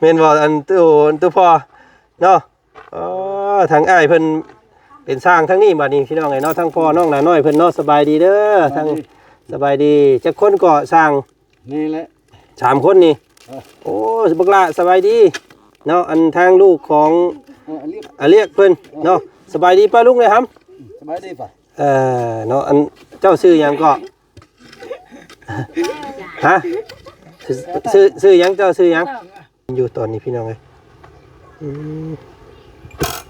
ແມ່ນບໍ່ ອັນ ໂຕ ໂຕພໍ່ເນາະ? ອໍ ທາງອ້າຍເພິ່ນເປັນຊ່າງທາງນີ້ບັດນີ້ ພີ່ນ້ອງເອີຍເນາະ. ທາງພໍ່ນ້ອງຫຼ້ານ້ອຍເພິ່ນເນາະ ສະບາຍດີເດີ. ທາງ ສະບາຍດີ ຈັກຄົນກໍຊ່າງ? ນີ້ແຫຼະ ສາມຄົນນີ້. ເອີ ໂອ້ ບັກຫຼ້າ ສະບາຍດີເນາະ. ອັນທາງລູກຂອງ ເອີ ອາລຽກ ອາລຽກເພິ່ນເນາະ. ສະບາຍດີປ້າລຸງເດີຫຳ. ສະບາຍດີປ້າ. ເອີ ເນາະ ອັນເຈົ້າຊື່ຫຍັງເກາະ? ຮະ? ຊື່ ຊື່ ຊື່ຫຍັງ? ເຈົ້າຊື່ຫຍັງ? ຢູ່ຕອນນີ້ພີ່ນ້ອງເອີຍ. ອືມ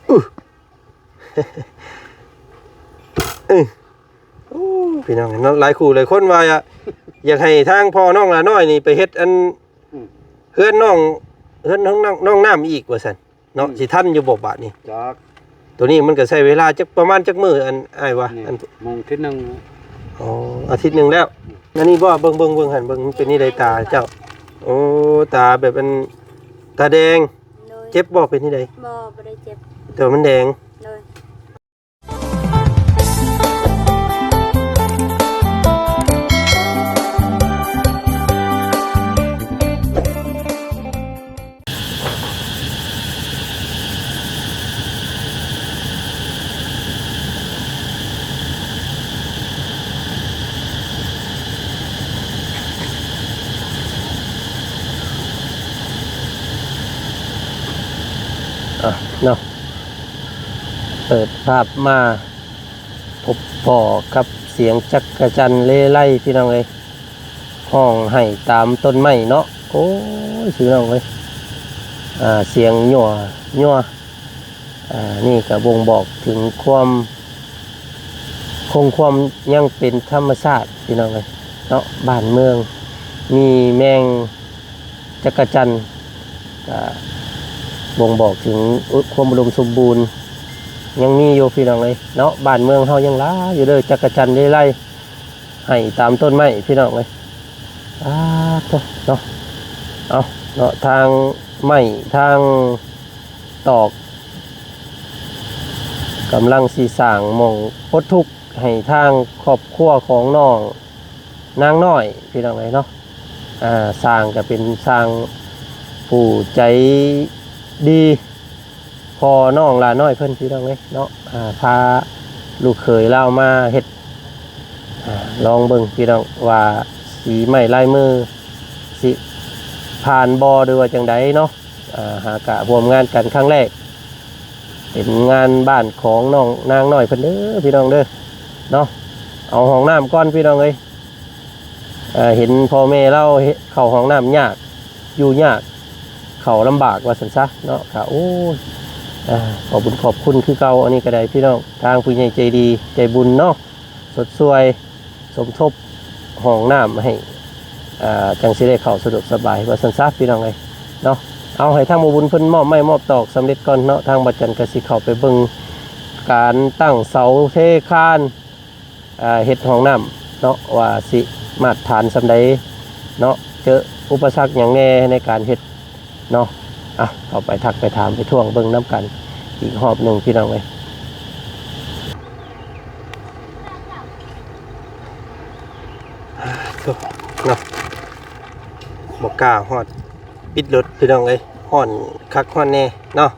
ອື ໂອ້ ພີ່ນ້ອງເນາະ ຫຼາຍຄູ່ຫຼາຍຄົນວ່າ ຢາກໃຫ້ທາງພໍ່ນ້ອງຫຼ້ານ້ອຍນີ້ໄປເຮັດອັນ ອືມ ເຮືອນນ້ອງ ເຮືອນນ້ອງ ນ້ອງນ້ຳອີກວ່າຊັ້ນເນາະ. ອືມ ຊິທັນຢູ່ບໍ່ບາດນີ້? ຈັກ ໂຕນີ້ມັນກໍໃຊ້ເວລາຈັກ ປະມານຈັກມື້ ອັນອ້າຍວ່າ? ນີ້ ອັນ ມອງທິດໜຶ່ງ. ອໍ ອາທິດໜຶ່ງແລ້ວ. ອືມ ອັນນີ້ບໍ່ ເບິ່ງ ເບິ່ງ ເບິ່ງຫັ້ນ ເບິ່ງມັນເປັນນີ້ໃດຕາເຈົ້າ. ໂອ້ ຕາແບບອັນ ຕາແດງ. ໂດຍ ເຈັບບໍ່ ເປັນນີ້ໃດ? ບໍ່ ບໍ່ໄດ້ເຈັບ ແຕ່ວ່າມັນແດງ. ໂດຍ ອ່ະ ເນາະ ເປີດພາບມາ ພົບພໍ້ກັບສຽງຈັກກະຈັນເລໄລ ພີ່ນ້ອງເອີຍ ຮ້ອງໄຫ້ຕາມຕົ້ນໄມ້ເນາະ. ໂອ້ຍ ພີ່ນ້ອງເອີຍ ອ່າ ສຽງຍົວຍົວ ອ່າ ນີ້ກໍບົ່ງບອກເຖິງຄວາມ ຄົງຄວາມຍັງເປັນທຳມະຊາດ ພີ່ນ້ອງເອີຍເນາະ. ບ້ານເມືອງມີແມງຈັກກະຈັນ ກໍບົ່ງບອກເຖິງ ອຸ ຄວາມອຸດົມສົມບູນ ຍັງມີຢູ່ ພີ່ນ້ອງເອີຍເນາະ. ບ້ານເມືອງເຮົາຍັງຫຼາຍຢູ່ເດີ ຈັກກະຈັນເລໄລ ໄຫ້ຕາມຕົ້ນໄມ້ ພີ່ນ້ອງເອີຍ. ອາ ໂທ້ ເນາະ ເອົາເນາະ ທາງໄມ້ ທາງຕອກ ກຳລັງຊິສ້າງໝ່ອງປົດທຸກໃຫ້ທາງຄອບຄົວຂອງນ້ອງນາງນ້ອຍ ພີ່ນ້ອງເອີຍເນາະ. ອ່າ ຊ່າງກໍເປັນຊ່າງຜູ້ໃຈດີ ພໍ່ນ້ອງຫຼ້ານ້ອຍເພິ່ນ ພີ່ນ້ອງເອີຍເນາະ. ອ່າ ພາລູກເຂີຍລາວມາເຮັດ ອ່າ ລອງເບິ່ງ ພີ່ນ້ອງ ວ່າສີໄມ້ລາຍມືຊິຜ່ານບໍ່ ຫຼືວ່າຈັ່ງໃດເນາະ. ອ່າ ຫາກະຮ່ວມງານກັນຄັ້ງແລກ ເປັນງານບ້ານຂອງນ້ອງນາງນ້ອຍເພິ່ນເດີ ພີ່ນ້ອງເດີເນາະ. ເອົາຫ້ອງນ້ຳກ່ອນ ພີ່ນ້ອງເອີຍ. ເອີ ເຫັນພໍ່ແມ່ລາວເຮັດ ເຂົ້າຫ້ອງນ້ຳຍາກ ຢູ່ຍາກ ເຂົ້າລຳບາກວ່າຊັ້ນຊະເນາະ. ກະ ໂອ້ຍ ອ່າ ຂອບບຸນຂອບຄຸນຄືເກົ່າ. ອັນນີ້ກໍໄດ້ ພີ່ນ້ອງ ທາງຜູ້ໃຫຍ່ໃຈດີໃຈບຸນເນາະ ຊົດຊ່ວຍສົມທົບຫ້ອງນ້ຳໃຫ້ ອ່າ ຈັ່ງຊິໄດ້ເຂົ້າສະດວກສະບາຍວ່າຊັ້ນຊະ ພີ່ນ້ອງເອີຍເນາະ. ເອົາ ໃຫ້ທາງໝູບຸນເພິ່ນມອບໄມ້ມອບຕອກສຳເລັດກ່ອນເນາະ. ທາງບ່າວຈັນກໍຊິເຂົ້າໄປເບິ່ງການຕັ້ງເສົາເທຄານ ອ່າ ເຮັດຫ້ອງນ້ຳເນາະ ວ່າຊິມາດຖານສ່ຳໃດເນາະ ເຈີອຸປະສັກຫຍັງແດ່ໃນການເຮັດເນາະ. ອ່ະ ເຂົ້າໄປທັກໄປຖາມໄປທ້ວງເບິ່ງນຳກັນອີກຮອບໜຶ່ງ ພີ່ນ້ອງເອີຍ. ໂທ້ ເນາະ ບໍ່ກ້າຮອດ ປິດລົດ ພີ່ນ້ອງເອີຍ ຮ້ອນຄັກຮ້ອນແນ່ເນາະ.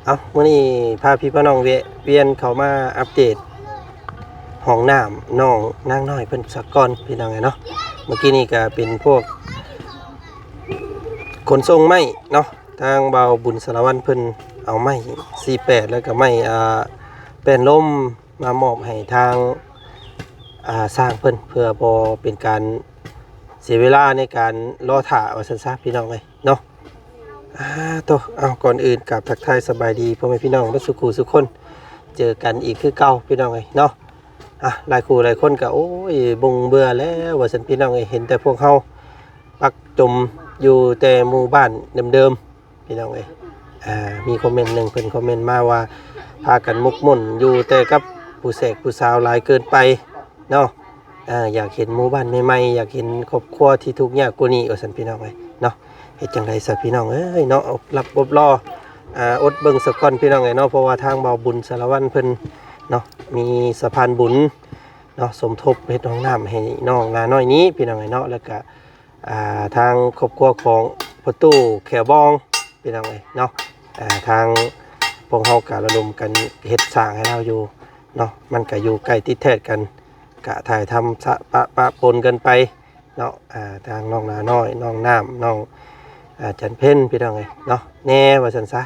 ເອົາ ມື້ນີ້ພາພີ່ພານ້ອງແວະວຽນເຂົ້າມາອັບເດດຫ້ອງນ້ຳນ້ອງນາງນ້ອຍເພິ່ນສາກ່ອນ ພີ່ນ້ອງເອີຍເນາະ. ເມື່ອກີ້ນີ້ກໍເປັນພວກຂົນສົ່ງໄມ້ເນາະ ທາງບ່າວບຸນສາລະວັນເພິ່ນເອົາໄມ້ສີ່ແປດ ແລ້ວກໍໄມ້ ອ່າ ແປ້ນລົມມາມອບໃຫ້ທາງ ອ່າ ຊ່າງເພິ່ນ ເພື່ອບໍ່ເປັນການເສຍເວລາໃນການລໍຖ້າວ່າຊັ້ນຊະ ພີ່ນ້ອງເອີຍເນາະ. ອາ ໂຕ ເອົາ ກ່ອນອື່ນກາບທັກທາຍສະບາຍດີພໍ່ແມ່ພີ່ນ້ອງເບິດສູ່ຄູ່ສູ່ຄົນ ເຈີກັນອີກຄືເກົ່າ ພີ່ນ້ອງເອີຍເນາະ. ອາ ຫຼາຍຄູ່ຫຼາຍຄົນກໍ ໂອ້ຍ ບົ່ງເບື່ອແລ້ວວ່າຊັ້ນ ພີ່ນ້ອງເອີຍ ເຫັນແຕ່ພວກເຮົາປັກຈົມຢູ່ແຕ່ໝູ່ບ້ານເດີມໆ ພີ່ນ້ອງເອີຍ. ອາ ມີຄອມເມັນໜຶ່ງເພິ່ນຄອມເມັນມາວ່າ ພາກັນໝົກໝຸ້ນຢູ່ແຕ່ກັບຜູ້ແສກຜູ້ສາວຫຼາຍເກີນໄປເນາະ. ເອີ ຢາກເຫັນໝູ່ບ້ານໃໝ່ໆ ຢາກເຫັນຄອບຄົວທີ່ທຸກຍາກກວ່ານີ້ວ່າຊັ້ນ ພີ່ນ້ອງເອີຍເນາະ. ເຮັດຈັ່ງໃດຊະ ພີ່ນ້ອງເອີຍເນາະ ອົບລັບອົບລໍ ອາ ອົດເບິ່ງສາກ່ອນ ພີ່ນ້ອງເອີຍເນາະ. ເພາະວ່າທາງບ່າວບຸນສາລະວັນເພິ່ນເນາະ ມີສະພານບຸນເນາະ ສົມທົບເຮັດຫ້ອງນ້ຳໃຫ້ນ້ອງນານ້ອຍນີ້ ພີ່ນ້ອງເອີຍເນາະ. ແລ້ວກະ ອ່າ ທາງຄອບຄົວຂອງ ພໍ່ຕູ້ແຂວບອງ ພີ່ນ້ອງເອີຍເນາະ. ອ່າ ທາງພວກເຮົາກະລະດົມກັນເຮັດສ້າງໃຫ້ລາວຢູ່ເນາະ, ມັນກະຢູ່ໃກ້ຕິດແທດກັນ ກະຖ່າຍທຳສະປະປະປົນກັນໄປເນາະ. ອ່າ ທາງນ້ອງຫຼ້ານ້ອຍ ນ້ອງນ້ຳ ນ້ອງ ອ່າ ຈັນເພັນ ພີ່ນ້ອງເອີຍເນາະ ແດ່ວ່າຊັ້ນຊະ.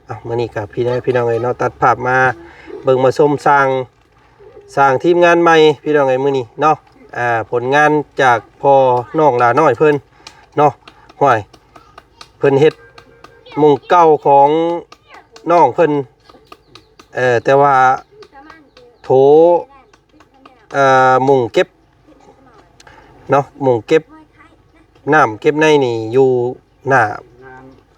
ເອົາ ມື້ນີ້ກະພີ່ນ້ອງ ພີ່ນ້ອງເອີຍເນາະ ຕັດພາບມາເບິ່ງມາຊົມສ້າງ ສ້າງທີມງານໃໝ່ພີ່ນ້ອງເອີຍ ມື້ນີ້ເນາະ. ອ່າ ຜົນງານຈາກພໍ່ນ້ອງຫຼ້ານ້ອຍເພິ່ນເນາະ. ຫ້ວຍ ເພິ່ນເຮັດໝ່ອງເກົ່າຂອງນ້ອງເພິ່ນ ເອີ ແຕ່ວ່າໂຖ ເອີ ໝ່ອງເກັບເນາະ ໝ່ອງເກັບນ້ຳເກັບໃນນີ້ຢູ່ໜ້າ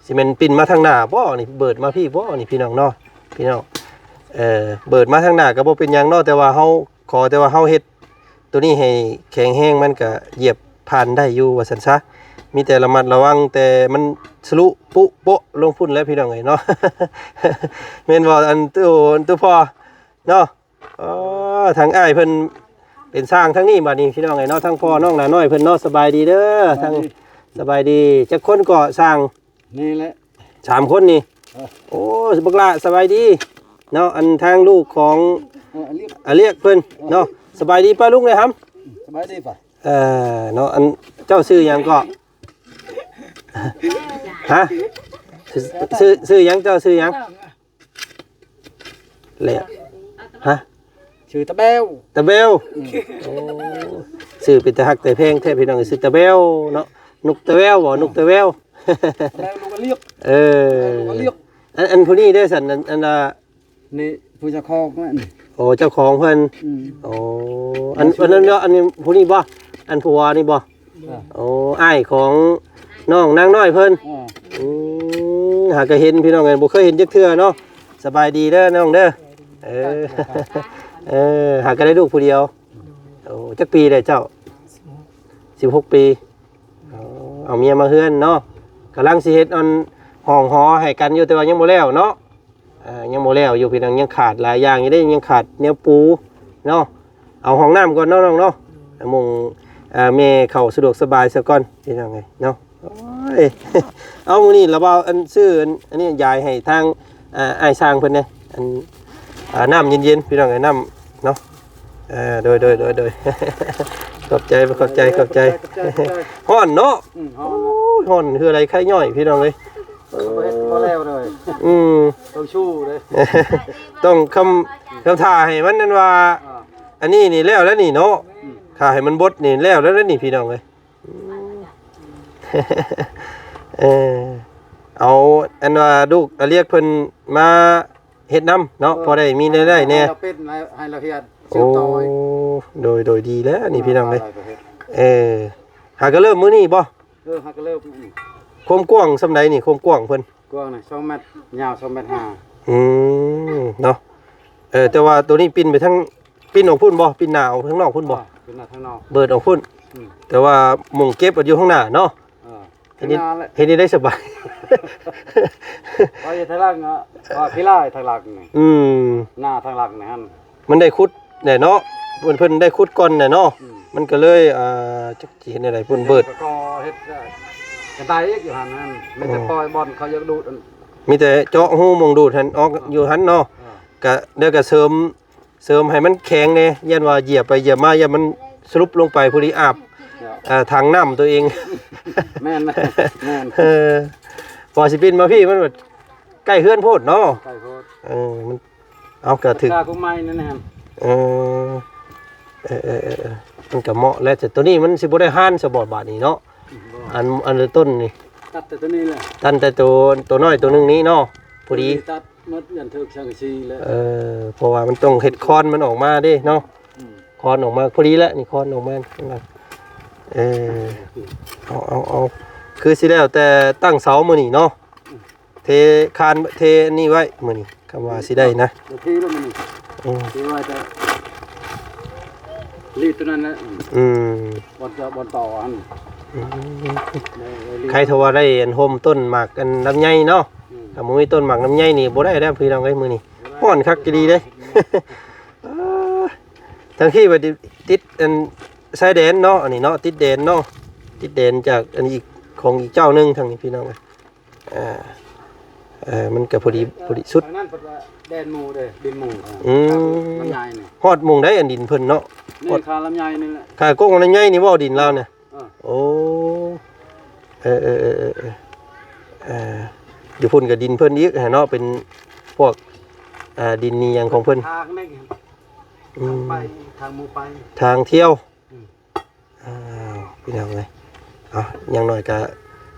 ຊິແມ່ນປິ່ນມາທາງໜ້າບໍ່ນີ້ ເບີດມາພີ້ບໍ່ນີ້ ພີ່ນ້ອງເນາະ ພີ່ນ້ອງ. ເອີ ເບີດມາທາງໜ້າກໍບໍ່ເປັນຫຍັງເນາະ ແຕ່ວ່າເຮົາ ຂໍແຕ່ວ່າເຮົາເຮັດໂຕນີ້ໃຫ້ແຂງແຮງ ມັນກໍຢຽບຜ່ານໄດ້ຢູ່ວ່າຊັ້ນຊະ. ມີແຕ່ລະມັດລະວັງ ແຕ່ມັນສະລຸປຸໂປະລົງພຸ້ນແຫຼະ ພີ່ນ້ອງເອີຍເນາະ. ແມ່ນບໍ່ ອັນຕູ້ ອັນຕູ້ພໍ່ເນາະ? ອໍ ທາງອ້າຍເພິ່ນເປັນຊ່າງທາງນີ້ບາດນີ້ ພີ່ນ້ອງເອີຍເນາະ. ທາງພໍ່ນ້ອງຫຼ້ານ້ອຍເພິ່ນເນາະ ສະບາຍດີເດີ. ທາງ ສະບາຍດີ ຈັກຄົນກໍຊ່າງ? ນີ້ແຫຼະ ສາມຄົນນີ້. ເອີ ໂອ້ ບັກຫຼ້າ ສະບາຍດີເນາະ. ອັນທາງລູກຂອງ ເອີ ອາລຽກ ອາລຽກເພິ່ນເນາະ. ສະບາຍດີປ້າລຸງເດີຫຳ. ສະບາຍດີປ້າ. ເອີ ເນາະ ອັນເຈົ້າຊື່ຫຍັງເກາະ? ຮະ? ຊື່ ຊື່ ຊື່ຫຍັງ? ເຈົ້າຊື່ຫຍັງ? ແລ້ວ ຮະ? ຊື່ຕາແບວ ຕາແບວ. ອືມ ໂອ້ ຊື່ເປັນຕາຮັກແຕ່ແພງແທ້ພີ່ນ້ອງ ຊື່ຕາແບວເນາະ. ນົກຕາແວວບໍ? ນົກຕາແວວ ຕາແບວ ລູກອາລຽກ. ເອີ ຕາແບວ ລູກອາລຽກ. ອັນ ອັນຜູ້ນີ້ເດ້ຊັ້ນ ອັນ ອັນວ່າ ນີ້ຜູ້ເຈົ້າຂອງນັ້ນ. ໂອ້ ເຈົ້າຂອງເພິ່ນ. ອືມ ໂອ້ ອັນ ອັນນັ້ນເນາະ ອັນນີ້ຜູ້ນີ້ບໍ? ອັນຜົວນີ້ບໍ? ເອີ ໂອ້ ອ້າຍຂອງນ້ອງນາງນ້ອຍເພິ່ນ. ເອີ ອືມ ຫາກໍເຫັນພີ່ນ້ອງເອີຍ ບໍ່ເຄີຍເຫັນຈັກເທື່ອເນາະ. ສະບາຍດີເດີນ້ອງເດີ. ເອີ ເອີ ຫາກໍໄດ້ລູກຜູ້ດຽວ. ໂອ້ ຈັກປີແລ້ວເຈົ້າ? ສິບຫົກປີ. ອໍ ເອົາເມຍມາເຮືອນເນາະ. ກຳລັງຊິເຮັດອັນຫ້ອງຫໍໃຫ້ກັນຢູ່ ແຕ່ວ່າຍັງບໍ່ແລ້ວເນາະ. ເອີ ຍັງບໍ່ແລ້ວຢູ່ພີ່ນ້ອງ ຍັງຂາດຫຼາຍຢ່າງຢູ່ເດ້ ຍັງຂາດແນວປູເນາະ. ເອົາຫ້ອງນ້ຳກ່ອນເນາະນ້ອງເນາະ ໝ່ອງ ເອີ ແມ່ເຂົ້າສະດວກສະບາຍຊະກ່ອນພີ່ນ້ອງເອີຍເນາະ. ໂອ້ຍ ເອົາ ມື້ນີ້ລະບ່າວ ອັນ ຊື້ ອັນ ອັນນີ້ຢາຍໃຫ້ທາງ ເອີ ອ້າຍຊ່າງເພິ່ນແດ່ ອັນ ເອີ ນ້ຳເຢັນໆ ພີ່ນ້ອງເອີຍ ນ້ຳເນາະ. ເອີ ໂດຍ ໂດຍ ໂດຍ ໂດຍ ຂອບໃຈ ຂອບໃຈ ຂອບໃຈ. ຮ້ອນເນາະ. ອືມ ຮ້ອນ ໂອ້ຍ ຮ້ອນເຫື່ອໄຫຼໄຄຍ້ອຍ ພີ່ນ້ອງເອີຍ. ເອີ ເຮັດບໍ່ແລ້ວເລີຍ. ອືມ ຕ້ອງສູ້ເດ້ ຕ້ອງຄຳ ຄຳຖ້າໃຫ້ມັນນັ້ນວ່າ ອ່າ ອັນນີ້ນີ້ແລ້ວແລ້ວນີ້ເນາະ. ອືມ ຖ້າໃຫ້ມັນບົດນີ້ແລ້ວແລ້ວນີ້ ພີ່ນ້ອງເອີຍ. ອືມ ເອີ ເອົາ ອັນວ່າລູກອາລຽກເພິ່ນມາ ເຮັດນຳເນາະ. ເອີ ພໍໄດ້ມີລາຍໄດ້ແດ່ ໃຫ້ລາວເປັນ ໃຫ້ລາວເຮັດ. ໂອ້ ໂດຍ ໂດຍ ດີແລ້ວນີ້ ໂອ້ ພີ່ນ້ອງເອີຍ. ເອີ ຫາກໍເລີ່ມມື້ນີ້ບໍ? ເອີ ຫາກໍເລີ່ມ. ຄວາມກວ້າງສ່ຳໃດນີ້ ຄວາມກວ້າງເພິ່ນ? ກວ້າງນະ ສອງແມັດ ຍາວສອງແມັດຫ້າ. ອືມ ເນາະ. ເອີ ແຕ່ວ່າໂຕນີ້ປິ່ນໄປທາງ ປິ່ນອອກພຸ້ນບໍ? ປິ່ນໜ້າອອກທາງນອກພຸ້ນບໍ? ເອີ ປິ່ນໜ້າທາງນອກ ເບີດອອກພຸ້ນ. ອືມ ແຕ່ວ່າໝ່ອງເກັບຢູ່ຂ້າງໜ້າເນາະ. ເອີ ເຮັດນີ້ ເຮັດນີ້ໄດ້ສະບາຍ. ໄວ້ທາງຫຼັງອະ ວ່າຂີ້ລາຍທາງຫຼັງນີ້. ອືມ ໜ້າທາງຫຼັງນີ້ຫັ້ນ ມັນໄດ້ຂຸດແຫຼະເນາະ ເພິ່ນ ເພິ່ນໄດ້ຂຸດກ່ອນແຫຼະເນາະ. ອືມ ມັນກໍເລີຍ ອ່າ ຈັກຊິເຮັດແນວໃດພຸ້ນ ເບີດ ກໍເຮັດກະໄດອີກຢູ່ຫັ້ນ. ອືມ ມີແຕ່ປ່ອຍບ່ອນເຂົາຢາກດູດ ມີແຕ່ເຈາະຮູໝ່ອງດູດຫັ້ນອອກ ເອີ ຢູ່ຫັ້ນເນາະ. ເອີ ກະ ແລ້ວກະເສີມ ເສີມໃຫ້ມັນແຂງແດ່ ຢ້ານວ່າຢຽບໄປຢຽບມາ ຢ້ານມັນສະຫຼຸບລົງໄປ ຜູ້ທີ່ອາບ ເອີ ອ່າ ຖັງນ້ຳຕົວເອງ. ແມ່ນ ແມ່ນ ແມ່ນ. ເອີ ພໍຊິປິ່ນມາພີ້ ມັນແບບໃກ້ເຮືອນໂພດເນາະ. ໃກ້ໂພດ. ເອີ ມັນ ເອົາ ກະຖືກ ກະກາຜູ້ໃໝ່ນັ້ນແຫຼະ. ເອີ ເອີ ເອີ ເອີ ມັນກະເໝາະແຫຼະ ແຕ່ໂຕນີ້ມັນຊິບໍ່ໄດ້ຮ້ານສະບໍບາດນີ້ເນາະ. ອືມ ບໍ່ ອັນ ອັນຕົ້ນນີ້ ຕັດແຕ່ໂຕນີ້ແຫຼະ ຕັດແຕ່ໂຕ ໂຕນ້ອຍໂຕໜຶ່ງນີ້ເນາະ ພໍດີ ຕັດ ໝົດ ຢ້ານຖືກສັງກະສີແຫຼະ. ເອີ ເພາະວ່າມັນຕ້ອງເຮັດຄອນມັນອອກມາເດ້ເນາະ. ອືມ ຄອນອອກມາ ພໍດີແຫຼະນີ້ ຄອນອອກມາ. ເອີ ເອົາ ເອົາ ເອົາ ຄືຊິແລ້ວແຕ່ຕັ້ງເສົາມື້ນີ້ເນາະ. ອືມ ເທຄານ ເທອັນນີ້ໄວ້ມື້ນີ້ ຄຳວ່າຊິໄດ້ນະ. ເທແລ້ວມື້ນີ້. ອືມ ເທໄວ້ແຕ່ລີດຕົວນັ້ນແຫຼະ. ອືມ ບ່ອນຈະ ບ່ອນຕໍ່ຫັ້ນ. ອືມ ໄດ້ ໄດ້ລີດ ໃຄເທົ່າວ່າໄດ້ອັນ ຮົ່ມຕົ້ນໝາກອັນລຳໄຍເນາະ. ອືມ ຖ້າບໍ່ມີຕົ້ນໝາກລຳໄຍນີ້ບໍ່ໄດ້ແລ້ວ ພີ່ນ້ອງເອີຍ ມື້ນີ້. ຮ້ອນຄັກອີ່ຫຼີເດ້. ເອີ ທາງທີ່ວ່າຕິດອັນຊາຍແດນເນາະ ອັນນີ້ເນາະ ຕິດແດນເນາະ ຕິດແດນຈາກອັນນີ້ອີກ ຂອງອີກເຈົ້າໜຶ່ງທາງນີ້ພີ່ນ້ອງເອີຍ. ອ່າ ເອີ ມັນກໍພໍດີ ພໍດີສຸດ. ທາງນັ້ນເພິ່ນວ່າແດນໝູ່ເດ້ ດິນໝູ່. ອືມ ລຳໄຍນີ້ ຮອດໝ່ອງໃດອັນດິນເພິ່ນເນາະ? ນີ້ຄາລຳໄຍນີ້ແຫຼະ ຄາກົກລຳໄຍນີ້ບໍ່ ດິນລາວນະ? ເອີ ໂອ້ ເອີໆ ເອີ ຢູ່ພຸ້ນກໍດິນເພິ່ນອີກຫັ້ນເນາະ ເປັນພວກ ອ່າ ດິນນີ້ຫຍັງຂອງເພິ່ນ ທາງນີ້ ອືມ ທາງໄປ ທາງໝູ່ໄປ ທາງທ່ຽວ. ອືມ ອ້າວ ພີ່ນ້ອງເອີຍ ເອົາ ຢ່າງໜ້ອຍກະ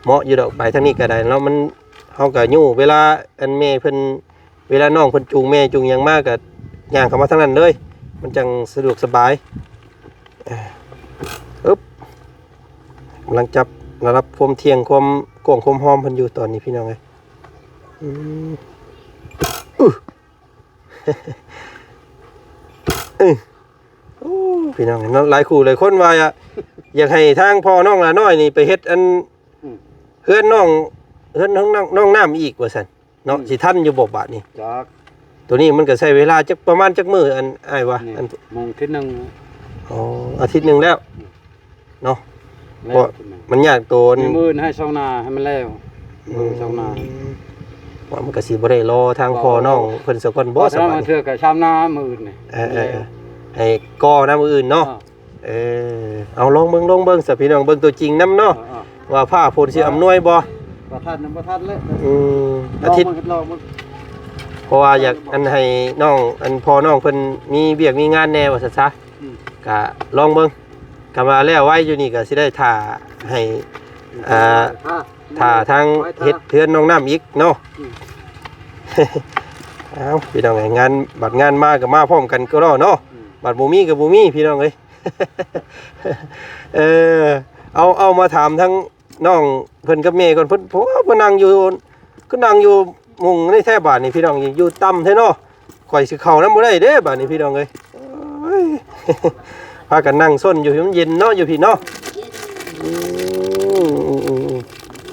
ເໝາະຢູ່ດອກ ໄປທາງນີ້ກະໄດ້ເນາະ ມັນ ເຮົາກະຍູ້ເວລາ ອັນແມ່ເພິ່ນ ເວລານ້ອງເພິ່ນຈູງແມ່ຈູງຫຍັງມາ ກະຍ່າງເຂົ້າມາທາງນັ້ນເລີຍ ມັນຈັ່ງສະດວກສະບາຍ. ເອີ ອຶບ ກຳລັງຈັບລະດັບຄວາມທ່ຽງ ຄວາມກວ້າງຄວາມຮອມເພິ່ນຢູ່ຕອນນີ້ ພີ່ນ້ອງເອີຍ. ອືມ ອື ເອີ ໂອ້ ພີ່ນ້ອງເນາະ ຫຼາຍຄູ່ຫຼາຍຄົນວ່າ ຢາກໃຫ້ທາງພໍ່ນ້ອງຫຼ້ານ້ອຍນີ້ໄປເຮັດອັນ ອືມ ເຮືອນນ້ອງ ເຮືອນນ້ອງ ນ້ອງນ້ຳອີກວ່າຊັ້ນເນາະ. ອືມ ຊິທັນຢູ່ບໍ່ບາດນີ້? ຈັກ ໂຕນີ້ມັນກໍໃຊ້ເວລາຈັກ ປະມານຈັກມື້ ອັນອ້າຍວ່າ? ນີ້ ອັນ ໂມງທີໜຶ່ງ ອໍ ອາທິດໜຶ່ງແລ້ວ ອືມ ເນາະ ແລ້ວ ເພາະມັນຍາກໂຕ ມື້ອື່ນໃຫ້ຊາວນາໃຫ້ມັນແລ້ວ ອືມ ມື້ຊາວນາ ວ່າມັນກໍຊິບໍ່ໄດ້ລໍທາງພໍ່ນ້ອງເພິ່ນສາກ່ອນບໍ່? ສະບາຍ ເທື່ອກໍຊາວນາມື້ອື່ນນີ້ ເອີໆ ໃຫ້ກໍນຳມື້ອື່ນເນາະ. ເອີ ເອີ ເອົາ ລອງເບິ່ງ ລອງເບິ່ງຊະພີ່ນ້ອງ ເບິ່ງຕົວຈິງນຳເນາະ ເອີໆ ວ່າຟ້າຝົນຊິອຳນວຍບໍ່? ບໍ່ທັນ ບໍ່ທັນແລ້ວ ອືມ ອາທິດ ລອງເບິ່ງ ລອງເບິ່ງ ເພາະວ່າຢາກອັນໃຫ້ນ້ອງ ອັນພໍ່ນ້ອງເພິ່ນມີວຽກມີງານແດ່ວ່າຊັ້ນຊະ ອືມ ກະລອງເບິ່ງ ກະວ່າແລ້ວໄວຢູ່ນີ້ກະຊິໄດ້ຖ້າໃຫ້ ອ່າ ຖ້າ ຖ້າທາງເຮັດເຮືອນນ້ອງນ້ຳອີກເນາະ ອືມ ເອົາ ພີ່ນ້ອງເອີຍ ງານ ບັດງານມາກໍມາພ້ອມກັນກໍເນາະ ອືມ ບັດບໍ່ມີກໍບໍ່ມີ ພີ່ນ້ອງເອີຍ. ເອີ ເອົາ ເອົາ ມາຖາມທາງນ້ອງເພິ່ນກັບແມ່ກ່ອນ ເພິ່ນ ໂອ້ ເພິ່ນນັ່ງຢູ່ ຄືນັ່ງຢູ່ມຸງນີ້ແທ້ບາດນີ້ ພີ່ນ້ອງ ຢູ່ຕ່ຳແທ້ເນາະ ຂ້ອຍຊິເຂົ້ານຳບໍ່ໄດ້ເດ້ບາດນີ້ ພີ່ນ້ອງເອີຍ ໂອ້ຍ ພາກັນນັ່ງຊົນຢູ່ ມັນເຢັນເນາະ ຢູ່ພີ້ເນາະ ອືມ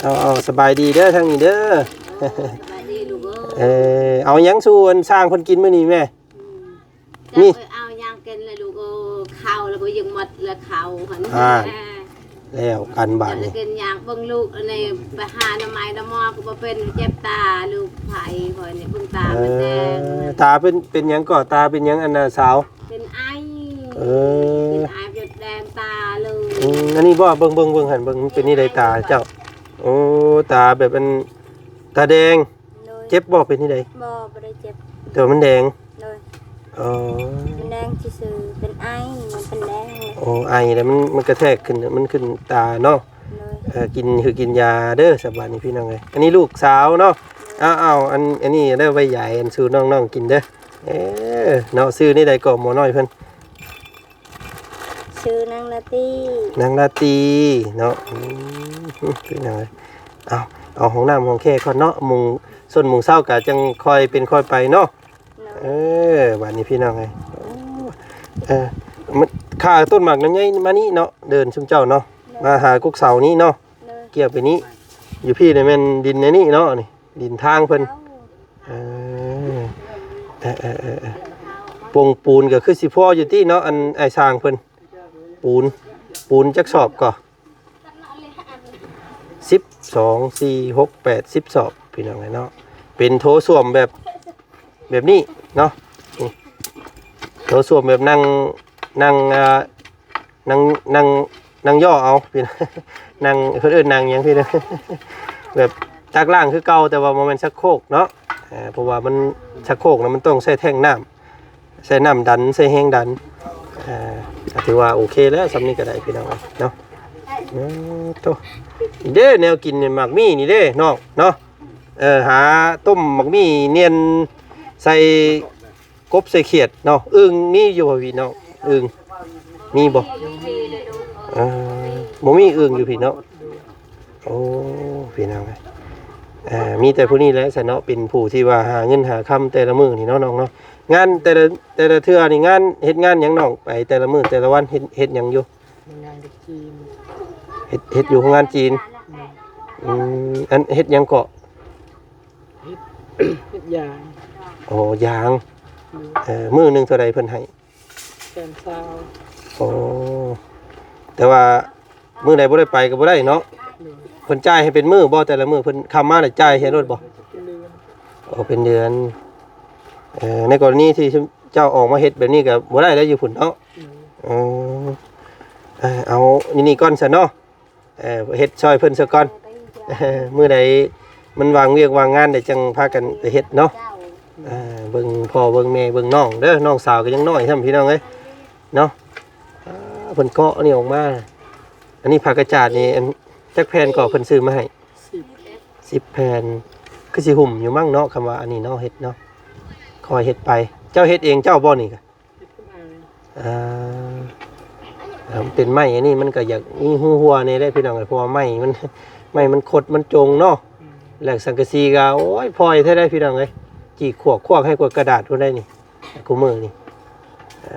ເອົາ ເອົາ ສະບາຍດີເດີທາງນີ້ເດີ ສະບາຍດີລູກເອີຍ ເອີ ເອົາຫຍັງສູ່ອັນຊ່າງເພິ່ນກິນມື້ນີ້ແມ່? ອືມ ນີ້ ຈັກໄປເອົາຫຍັງກິນລະລູກເອີຍ ເຂົ້າລະບໍ່ຍັງໝົດລະເຂົ້າຫັ້ນ ອ່າ ແລ້ວກັນບາດນີ້ ກິນຫຍັງ ເບິ່ງລູກອັນນີ້ ໄປຫາໜໍ່ໄມ້ໜໍ່ໝໍກໍບໍ່ເປັນ ເຈັບຕາລູກໄຜຂ້ອຍນີ້ ເບິ່ງຕາມັນແດງ ເອີ ຕາເປັນ ເປັນຫຍັງກໍ ຕາເປັນຫຍັງອັນນ່າສາວ? ເປັນໄອ ເອີ ເປັນໄອຈົນແດງຕາເລີຍ ອືມ ອັນນີ້ບໍ່ ເບິ່ງ ເບິ່ງ ເບິ່ງຫັ້ນ ເບິ່ງມັນເປັນນີ້ໃດຕາເຈົ້າ ໂອ້ ຕາແບບອັນ ຕາແດງ ໂດຍ ເຈັບບໍ່ ເປັນຈັ່ງໃດ? ບໍ່ ບໍ່ໄດ້ເຈັບ ແຕ່ວ່າມັນແດງ ໂດຍ ອໍ ມັນແດງຊື່ໆ ເປັນໄອ ມັນເປັນແດງ ໂອ້ ໄອແລ້ວມັນ ມັນກະແທກຂຶ້ນ ມັນຂຶ້ນຕາເນາະ ໂດຍ ເອີ ກິນ ຄືກິນຢາເດີ ສະບາຍນີ້ພີ່ນ້ອງເອີຍ ອັນນີ້ລູກສາວເນາະ ໂດຍ ເອົາໆ ອັນ ອັນນີ້ເດີ ໄວ້ຢາຍອັນສູ່ນ້ອງໆກິນເດີ ເອີ ເນາະ ຊື່ນີ້ໃດກໍໝໍນ້ອຍເພິ່ນ? ຊື່ນາງລາຕີ ນາງລາຕີເນາະ ອືມ ພີ່ນ້ອງເອີຍ ເອົາ ເອົາຫ້ອງນ້ຳຫ້ອງແຄກ່ອນເນາະ ມຸງ ສ່ວນມຸງເຊົ້າກະຈັ່ງຄ່ອຍເປັນຄ່ອຍໄປເນາະ ໂດຍ ເອີ ບາດນີ້ພີ່ນ້ອງເອີຍ ໂອ້ ເອີ ມັນ ຂ້າຕົ້ນໝາກລຳໄຍມານີ້ເນາະ ເດີນຊຸມເຈົ້າເນາະ ໂດຍ ມາຫາກົກເສົານີ້ເນາະ ໂດຍ ກ່ຽວໄປນີ້ ຢູ່ພີ້ນີ້ແມ່ນດິນໃນນີ້ເນາະ ນີ້ ດິນທາງເພິ່ນ ເອີ ເອີ ເອີ ເອີ ເອີ ປົງປູນກໍຄືຊິພໍຢູ່ຕິເນາະ ອັນອ້າຍຊ່າງເພິ່ນ ປູນ ປູນຈັກສອບກໍ ສິບ ສອງ ສີ່ ຫົກ ແປດ ສິບສອບ ພີ່ນ້ອງເອີຍເນາະ ເປັນໂຖສ້ວມແບບ ແບບນີ້ເນາະ ນີ້ ໂຖສ້ວມແບບນັ່ງ ນັ່ງ ອ່າ ນັ່ງ ນັ່ງ ນັ່ງຍໍ່ເອົາ ພີ່ນ້ອງ ນັ່ງ ເພິ່ນເອີ້ນນັ່ງຫຍັງພີ່ນ້ອງ ແບບຕັກລ້າງຄືເກົ່າ ແຕ່ວ່າບໍ່ແມ່ນຊັກໂຄກເນາະ ເອີ ເພາະວ່າມັນ ຊັກໂຄກນະ ມັນຕ້ອງໃຊ້ແທ້ງນ້ຳ ໃຊ້ນ້ຳດັນ ໃຊ້ແຮງດັນ ເອີ ກໍຖືວ່າໂອເຄແລ້ວ ສ່ຳນີ້ກໍໄດ້ພີ່ນ້ອງເນາະ ເອີ ໂທ້ ເດ້ ແນວກິນນີ້ ໝາກມີ່ນີ້ເດ້ນ້ອງເນາະ ເອີ ຫາຕົ້ມໝາກມີ່ໜຽນໃສ່ ກົບໃສ່ຂຽດເນາະ ອຶ່ງມີຢູ່ບໍ່ພີ່ນ້ອງ? ອຶ່ງມີບໍ່? ເອີ ບໍ່ມີອຶ່ງຢູ່ພີ້ເນາະ. ໂອ້ ພີ່ນ້ອງເອີຍ ເອີ ມີແຕ່ຜູ້ນີ້ແຫຼະຊະເນາະ ເປັນຜູ້ທີ່ວ່າຫາເງິນຫາຄຳແຕ່ລະມື້ນີ້ເນາະນ້ອງເນາະ. ງານແຕ່ລະ ແຕ່ລະເທື່ອນີ້ ງານ ເຮັດງານຫຍັງນ້ອງ ໄປແຕ່ລະມື້ແຕ່ລະວັນ ເຮັດ ເຮັດຫຍັງຢູ່? ໂຮງງານກັບຈີນ ເຮັດ ເຮັດຢູ່ໂຮງງານຈີນ. ອືມ ອືມ ອັນເຮັດຫຍັງເກາະ? ເຮັດ ເຮັດຢາງ. ໂອ້ ຢາງ. ໂດຍ. ເອີ ມື້ໜຶ່ງເທົ່າໃດເພິ່ນໃຫ້? ແສນຊາວ. ໂອ້ ແຕ່ວ່າມື້ໃດບໍ່ໄດ້ໄປກໍບໍ່ໄດ້ເນາະ. ໂດຍ. ເພິ່ນຈ່າຍໃຫ້ເປັນມື້ບໍ່? ແຕ່ລະມື້ເພິ່ນຄຳມາແລ້ວຈ່າຍໃຫ້ໂລດບໍ່? ເປັນເດືອນ. ໂອ້ ເປັນເດືອນ. ເອີ ໃນກໍລະນີທີ່ເຈົ້າອອກມາເຮັດແບບນີ້ກໍບໍ່ໄດ້ແລ້ວຢູ່ພຸ້ນເນາະ. ອືມ. ເອີ ເອີ ເອົານີ້ໆກ່ອນຊະເນາະ. ເອີ ເຮັດຊ່ອຍເພິ່ນຊະກ່ອນ. ເອີ ມື້ໃດມັນວ່າງວຽກວ່າງງານ ດຽວຈັ່ງພາກັນໄປເຮັດເນາະ. ເຈົ້າ. ເອີ ເບິ່ງພໍ່ເບິ່ງແມ່ເບິ່ງນ້ອງເດີ. ນ້ອງສາວກໍຍັງນ້ອຍຊ້ຳ ພີ່ນ້ອງເອີຍເນາະ. ອາ ເພິ່ນເກາະອັນນີ້ອອກມາ. ອັນນີ້ຜ້າກະຈາດນີ້ ອັນ ຈັກແຜ່ນກໍເພິ່ນຊື້ມາໃຫ້? ສິບ ສິບແຜ່ນ. ຄືຊິຫຸ້ມຢູ່ມັ້ງເນາະ ຄຳວ່າອັນນີ້ເນາະ ເຮັດເນາະ. ຄ່ອຍເຮັດໄປ. ເຈົ້າເຮັດເອງເຈົ້າບໍ່ນີ້? ເຮັດກັບອ້າຍ. ອ່າ ເອີ ເປັນໄມ້ອັນນີ້ມັນກໍຢາກມີຮູຮົ່ວແດ່ເດ້ພີ່ນ້ອງເອີຍ ເພາະວ່າໄມ້ມັນ ໄມ້ມັນຄົດມັນຈົງເນາະ. ອືມ. ແລ້ວສັງກະສີກໍ ໂອ້ຍ ພອຍແທ້ໃດພີ່ນ້ອງເອີຍ ຈີກຂວກຂວາກໃຫ້ກວ່າກະດາດພຸ້ນໄດ໋ນີ້ ຄູ່ມື້ນີ້. ເອີ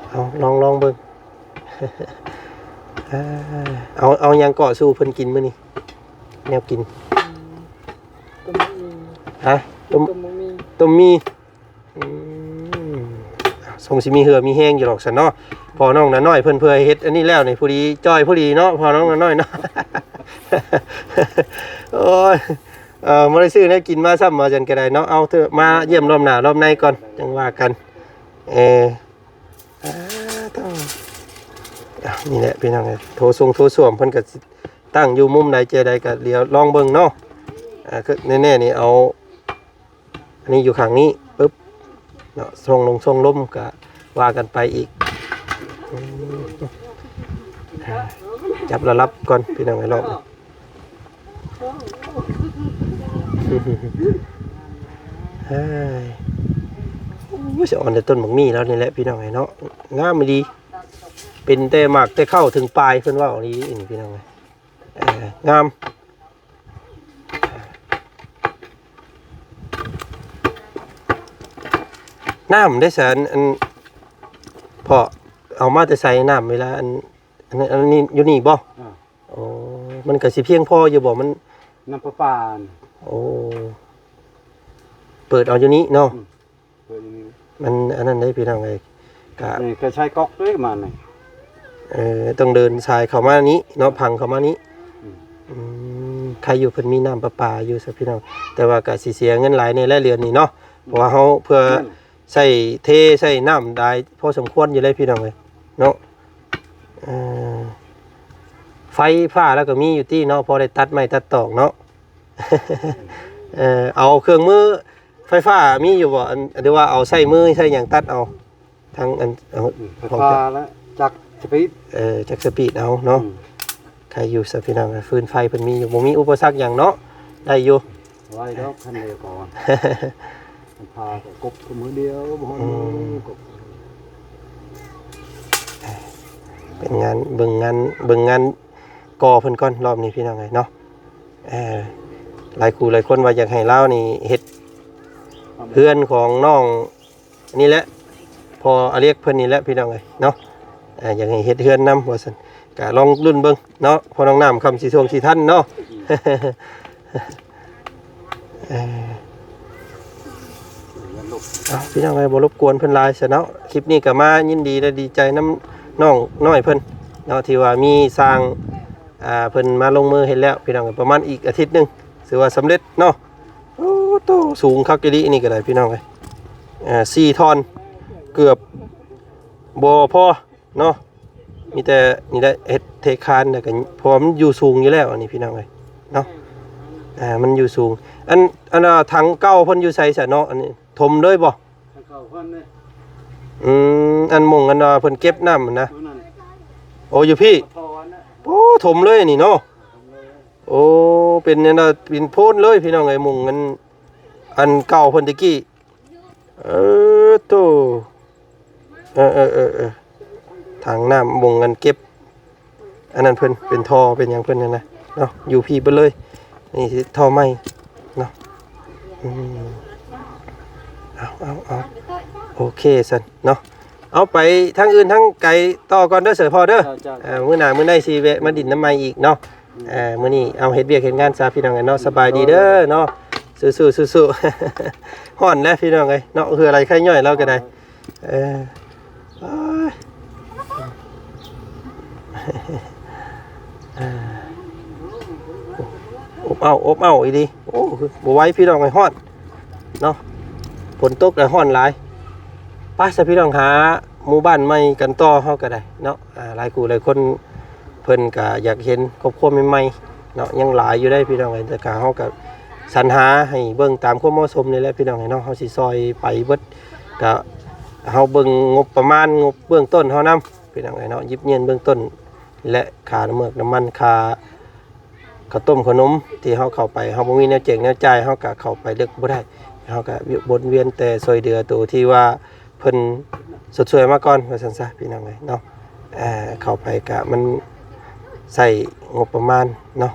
ເອົາ ລອງ ລອງເບິ່ງ. ເອີ ເອົາ ເອົາຫຍັງເກາະສູ່ເພິ່ນກິນມື້ນີ້? ແນວກິນ. ອືມ ຕົ້ມໝາກໝີ່. ຮະ? ຕົ້ມ ຕົ້ມໝາກໝີ່. ຕົ້ມໝີ່. ອືມ ຊົງຊິມີເຫື່ອມີແຮງຢູ່ດອກຊັ້ນເນາະ. ພໍ່ນ້ອງນ້ານ້ອຍເພິ່ນເພື່ອເຮັດອັນນີ້ແລ້ວນີ້ ພໍດີຈ່ອຍພໍດີເນາະ ພໍ່ນ້ອງນ້ານ້ອຍເນາະ. ໂອ້ຍ ເອີ ບໍ່ໄດ້ຊື້ແນວກິນມາຊ້ຳ ວ່າຊັ້ນກໍໄດ້ເນາະ. ເອົາເຖາະ ມາຢ້ຽມລອບໜ້າລອບໃນກ່ອນ ຈັ່ງວ່າກັນ. ເອີ ອ່າ ໂທ້ ນີ້ແຫຼະພີ່ນ້ອງເອີຍ ໂຖສົງໂຖສ້ວມເພິ່ນກໍຊິຕັ້ງຢູ່ມຸມໃດແຈໃດກໍດຽວລອງເບິ່ງເນາະ. ອ່າ ຄືແນ່ໆນີ້ເອົາ ອັນນີ້ຢູ່ຂ້າງນີ້ ປຶບ ເນາະ ຊ່ອງລົງຊ່ອງລົມກະວ່າກັນໄປອີກ. ອືມ ຈັບລະລັບກ່ອນພີ່ນ້ອງເອີຍ ລອບນີ້. ເຮີ້ຍ ໂອ້ຍ ສະອອນແຕ່ຕົ້ນໝາກໝີ່ແລ້ວນີ້ແຫຼະພີ່ນ້ອງເອີຍເນາະ. ງາມອີ່ຫຼີ ເປັນແຕ່ໝາກແຕ່ເຄົ້າເຖິງປາຍ ເພິ່ນເວົ້າອີ່ຫຼີນີ້ພີ່ນ້ອງເອີຍ. ເອີ ງາມ. ນ້ຳເດ້ຊັ້ນ ອັນ ພໍ່ເອົາມາແຕ່ໃສນ້ຳ ເວລາ ອັນ ອັນ ອັນນີ້ຢູ່ນີ້ບໍ່? ອ່າ ໂອ້ ມັນກໍຊິພຽງພໍຢູ່ບໍ່? ມັນ ນ້ຳປະປາ. ໂອ້ ເປີດເອົາຢູ່ນີ້ເນາະ. ອືມ. ເປີດຢູ່ນີ້ ມັນອັນນັ້ນເດ້ພີ່ນ້ອງເອີຍ ກະ ນີ້ກໍໃຊ້ກັອກເດ້ມານີ້. ເອີ ຕ້ອງເດີນສາຍເຂົ້າມານີ້ເນາະ ພັງເຂົ້າມານີ້. ອືມ ອືມ ໃຄຢູ່ເພິ່ນມີນ້ຳປະປາຢູ່ຊະພີ່ນ້ອງ ແຕ່ວ່າກະຊິເສຍເງິນຫຼາຍແດ່ແຫຼະເດືອນນີ້ເນາະ. ອືມ ເພາະວ່າເຮົາເພື່ອ ແມ່ນ ໃສ່ເທໃສ່ນ້ຳຫຼາຍພໍສົມຄວນຢູ່ເລີຍພີ່ນ້ອງເອີຍເນາະ. ເອີ ໄຟຟ້າລະກໍມີຢູ່ຕິເນາະ ພໍໄດ້ຕັດໄມ້ຕັດຕອກເນາະ. ເອີ ເອົາເຄື່ອງມື ໄຟຟ້າມີຢູ່ບໍ່? ອັນ ຫຼືວ່າເອົາໃຊ້ມືໃຊ້ຫຍັງຕັດເອົາ? ທັງອັນ ເອົາ ອືມ ໄຟຟ້າ ຂອງຈັກ ແລະ ຈັກສະປີດ. ເອີ ຈັກສະປີດເອົາເນາະ. ອືມ ໃຄຢູ່ຊະພີ່ນ້ອງ ຟືນໄຟເພິ່ນມີຢູ່ ບໍ່ມີອຸປະສັກຫຍັງເນາະ ໄດ້ຢູ່. ໄວດອກ ຄັນດຽວກ່ອນ ມັນພາກໍກົບມື້ດຽວ ບໍ່ຮອດມື້ ອືມ ກົບ. ເປັນງານ ເບິ່ງງານ ເບິ່ງງານ ກໍເພິ່ນກ່ອນລອບນີ້ພີ່ນ້ອງເອີຍເນາະ. ເອີ ຫຼາຍຄູ່ຫຼາຍຄົນວ່າຢາກໃຫ້ລາວນີ້ເຮັດເຮືອນຂອງນ້ອງນີ້ແຫຼະ ພໍ່ອາເລັກເພິ່ນນີ້ແຫຼະພີ່ນ້ອງເອີຍເນາະ. ເອີ ຢາກໃຫ້ເຮັດເຮືອນນຳວ່າຊັ້ນ ກະລອງລຸ້ນເບິ່ງເນາະ ພໍ່ນ້ອງນ້ຳຄຳຊິຊ່ວງຊິທັນເນາະ. ເອີ ເອົາ ພີ່ນ້ອງເອີຍ ບໍ່ລົບກວນເພິ່ນຫຼາຍຊະເນາະ. ຄລິບນີ້ກໍມາຍິນດີ ແລະ ດີໃຈນຳນ້ອງນ້ອຍເພິ່ນເນາະ ທີ່ວ່າມີຊ່າງ ອ່າ ເພິ່ນມາລົງມືເຮັດແລ້ວພີ່ນ້ອງເອີຍ ປະມານອີກອາທິດໜຶ່ງ ຖືວ່າສຳເລັດເນາະ. ໂອ້ໂຕ ສູງຄັກອີ່ຫຼີ ນີ້ກໍໄດ້ພີ່ນ້ອງເອີຍ. ອ່າ ສີ່ທ່ອນ ເກືອບບໍ່ພໍ ເນາະ ມີແຕ່ນີ້ແຫຼະເຮັດເທຄານ ແລ້ວກໍ ເພາະວ່າມັນຢູ່ສູງຢູ່ແລ້ວ ອັນນີ້ພີ່ນ້ອງເອີຍເນາະ. ອ່າ ມັນຢູ່ສູງ. ອັນ ອັນວ່າຖັງເກົ່າເພິ່ນຢູ່ໃສຊະເນາະ? ອັນນີ້ຖົມເລີຍບໍ່? ທາງເຂົ້າເພິ່ນນີ້ ອືມ ອັນໝ່ອງອັນວ່າເພິ່ນເກັບນ້ຳຫັ້ນນະ. ໂອ້ ຢູ່ພີ້ ໂອ້ ຖົມເລີຍນີ້ເນາະ. ໂອ້ ເປັນອັນວ່າ ເປັນໂພນເລີຍພີ່ນ້ອງເອີຍ ໝ່ອງອັນ ອັນເກົ່າເພິ່ນແຕ່ກີ້. ເອີ ໂຕ ເອີ ເອີ ເອີ ເອີ ຖັງນ້ຳ ໝ່ອງອັນເກັບ ອັນນັ້ນເພິ່ນ ເປັນທໍ່ເປັນຫຍັງເພິ່ນຫັ້ນນະເນາະ ຢູ່ພີ້ເບິດເລີຍ. ນີ້ຊິທໍ່ໃໝ່ເນາະ. ອືມ ເອົາ ເອົາ ເອົາ ໂອເຄຊັ້ນເນາະ. ເອົາ ໄປທາງອື່ນທາງໄກຕໍ່ກ່ອນເດີ ເສີພໍ່ເດີ. ເຈົ້າ ເຈົ້າ ເອີ ມື້ໜ້າມື້ໃນຊິແວະມາດິນນຳໃໝ່ອີກເນາະ. ອືມ ເອີ ມື້ນີ້ເອົາເຮັດວຽກເຮັດງານຊະພີ່ນ້ອງເອີຍເນາະ. ໂດຍ ສະບາຍດີເດີເນາະ. ໂດຍ ສູ້ໆ ສູ້ໆ. ຮ້ອນແຫຼະພີ່ນ້ອງເອີຍເນາະ ເຫື່ອໄຫຼໄຄຍ້ອຍລາວກໍໄດ້. ໂດຍ ເອີ ໂອ້ຍ ອ່າ ອ້າວ ອົບອ້າວອີ່ຫຼີ. ໂອ້ ບໍ່ໄຫວພີ່ນ້ອງເອີຍ ຮ້ອນເນາະ. ຝົນຕົກແລ້ວຮ້ອນຫຼາຍ. ໄປຊະພີ່ນ້ອງ ຫາໝູ່ບ້ານໃໝ່ກັນຕໍ່ ເຮົາກໍໄດ້ເນາະ. ອ່າ ຫຼາຍຄູ່ຫຼາຍຄົນເພິ່ນກໍຢາກເຫັນຄອບຄົວໃໝ່ໆເນາະ ຍັງຫຼາຍຢູ່ເດ້ພີ່ນ້ອງເອີຍ. ແຕ່ກໍເຮົາກໍສັນຫາໃຫ້ເບິ່ງຕາມຄວາມເໝາະສົມນີ້ແຫຼະພີ່ນ້ອງເອີຍເນາະ. ເຮົາຊິຊ່ອຍໄປເບິດ ກໍເຮົາເບິ່ງງົບປະມານ ງົບເບື້ອງຕົ້ນເຮົານຳ ພີ່ນ້ອງເອີຍເນາະ. ຫຍິບຍື່ນເບື້ອງຕົ້ນ ແລະ ຄ່ານ້ຳເມືອກນ້ຳມັນ ຄ່າ ເຂົ້າຕົ້ມເຂົ້າໜົມທີ່ເຮົາເຂົ້າໄປ ເຮົາບໍ່ມີແນວແຈກແນວຈ່າຍ ເຮົາກະເຂົ້າໄປເລິກບໍ່ໄດ້. ເຮົາກະວົນວຽນແຕ່ຊ່ວຍເຫຼືອໂຕທີ່ວ່າເພິ່ນຊົດຊ່ວຍມາກ່ອນ ວ່າຊັ້ນຊະ ພີ່ນ້ອງເອີຍເນາະ. ເຂົ້າໄປກະມັນໃຊ້ງົບປະມານເນາະ.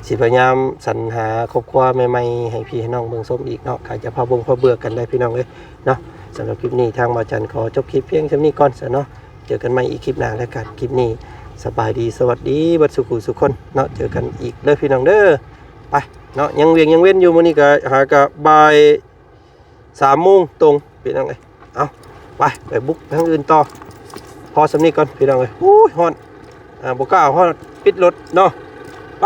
ຊິພະຍາຍາມສັນຫາຄອບຄົວໃໝ່ໆໃຫ້ພີ່ໃຫ້ນ້ອງເບິ່ງຊົມອີກເນາະ. ກະຈະພາເບິ່ງພາເບື່ອກັນໄດ້ພີ່ນ້ອງເອີຍເນາະ. ສຳລັບຄລິບນີ້ ທາງບ່າວຈັນຂໍຈົບຄລິບພຽງສ່ຳນີ້ກ່ອນຊະເນາະ. ເຈີກັນໃໝ່ອີກຄລິບໜ້າແລ້ວກັນ. ຄລິບນີ້ສະບາຍດີ ສະຫວັດດີເບິດສູ່ຄູ່ສູ່ຄົນເນາະ. ເຈີກັນອີກເດີພີ່ນ້ອງເດີ. ໄປເນາະ ຍັງວຽງຍັງເວັນຢູ່. ມື້ນີ້ກະຫາກະບ່າຍສາມໂມງຕົງ ພີ່ນ້ອງເອີຍ. ເອົາ ໄປ ໄປບຸກທາງອື່ນຕໍ່. ພໍສ່ຳນີ້ກ່ອນພີ່ນ້ອງເອີຍ. ໂອ້ຍ ຮ້ອນ ອ່າ ບໍ່ກ້າຮ້ອນ ປິດລົດເນາະ. ໄປ